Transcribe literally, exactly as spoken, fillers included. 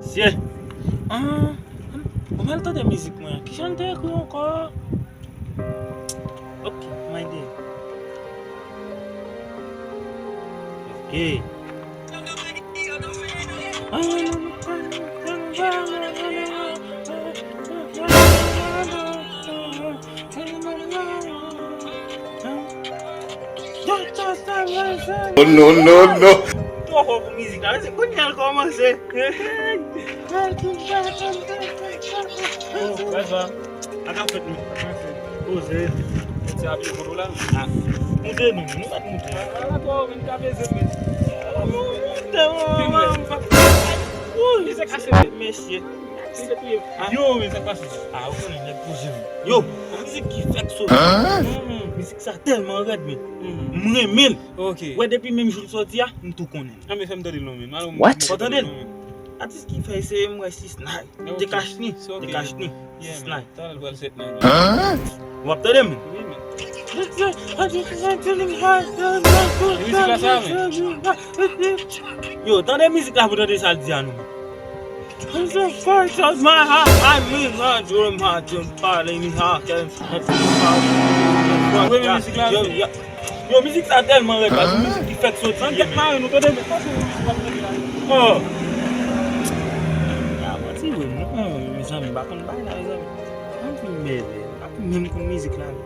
Mesye, ah, bon, m al tande mizik mwen an. Kijan l te ekri ankò? Ok, m ede. Ok. Oh, no, no, no. Twò fò pou mizik la. Se kounye a l kòmanse. Oh, bèl sa. Sa k ap fèt, men? Poze. Ti apye kodo la. Ah, moute nou, nou mèt moute. Ah, la, twò, men ka peze, men. Moute, moute, moute. Mesye. Mesye. Yo, men sa k pase? Ah, ou konnen nèg poze, men. Yo, yon mizik ki fèk soti. Mizik sa tèlman rèd, men. M renmen l. Ok. Wè, depi menm jou l soti a, m tou konnen. Ah, men fè m tande l non, men. What? Fò tande l. Atis ki fè se m wè Six Nine. Te kach ni. Te kach ni. Six Nine. Talè l pral sèt nèg. W ap tande m? Wi, men. Mizik la sa, men. Yo, tande mizik la pou tande sa l di a nou. It's the first of my heart, I mean, my dream, my dream, calling me heart, and Yo, yo, yo, mizik sa tèlman rèd, baz, yon mizik ki fèk soti. Ann tèt mare nou, tande, men, pase yon mizik w ap tande la. Oh. Ah, manti vre, non, mezanmi, m pa konn bagay la, mezanmi. Ann vin mève, m pa menm konn mizik la, non.